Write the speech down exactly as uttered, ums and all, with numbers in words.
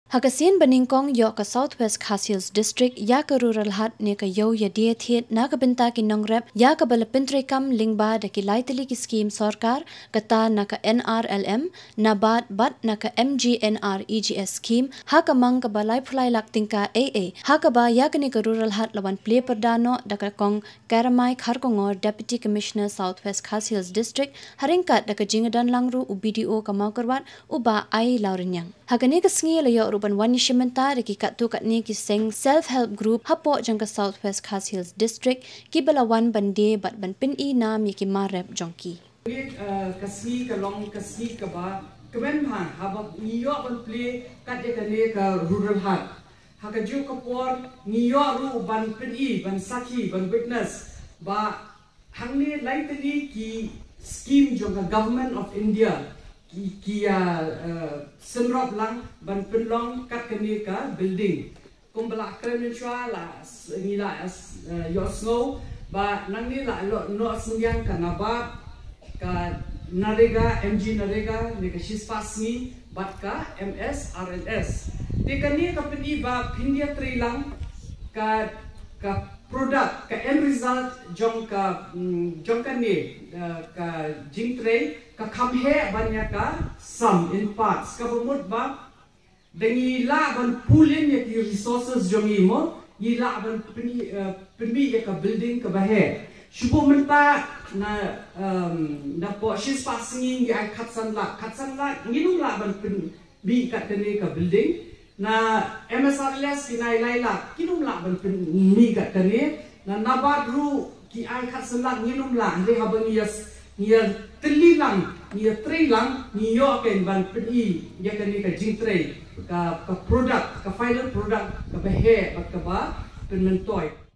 Ha ka sien ba nyngkong, ïoh ka South West Khasi Hills District ïa ka Rural Haat ne ka Ïew ïa die thied na ka bynta ki nongrep, ïa kaba la pyntreikam lyngba da ki lai tylli ki skhim sorkar, kata na ka N R L M, NABARD bad na ka M G N R E G S skhim, ha ka mang kaba laiphew lai lak tyngka ei ei. Ha kaba ïa kane ka Rural Haat la wan plie pyrda noh da ka Kong Karamai Kharkongor, Deputy Commissioner, South West Khasi Hills District, ha ryngkat da ka jingdon lang ruh u B D O ka Mawkyrwat, u Bah I Lawriniang. Ha kane ka sngi la ïoh ruh ban wan ïashim bynta da ki katto katne ki seng Self Help Group hapoh jong ka South West Khasi Hills District, kiba la wan ban die bad ban pyni nam ïa ki mar rep jong ki. Kane, eh, ka sngi ka long ka sngi kaba kmen bha haba ngi ïoh ban plie kat ïa kane ka Rural Haat. Ha kajuh ka por ngi ïoh ruh ban pyni, ban sakhi, ban witness ba hangne lai tylli ki skhim jong ka Government of India ki, ki ïa, eh, synrop lang ban pynlong kat kane ka building. Kumba la kren mynshuwa la s-, ngi la, eh, ïohsngew ba nangne la ïoh noh synñiang ka NABARD, ka NREGA, M G NREGA ne ka shispah sngi bad ka M S R L S. Te kane ka pyni ba phin ïatrei lang ka, ka product, ka end result jong ka, mm, jong kane, eh, ka jingtrei ka kham heh ban ïa ka sam in parts, kaba mut ba da ngi lah ban pool in ïa ki resources jong ngi mo, ngi lah ban pyni, eh, pynmih ïa ka building kaba heh. Shu buh mynta na, em, napoh shispah sngi ngi ai khatsan lak, khatsan lak ngin ym lah ban pynmih kat kane ka building. Na M S R L S ki ai lai lak, kin ym lah ban pynmih kat kane. Na NABARD ruh ki ai khatsan lak, ngin ym lah, hynrei haba ngi ïa s-, ngi ïatylli lang, ngi ïatrei lang, ngi ïoh kein ban pyni ïa kane ka jingtrei, ka, ka product, ka final product kaba heh bad kaba pynmyntoi.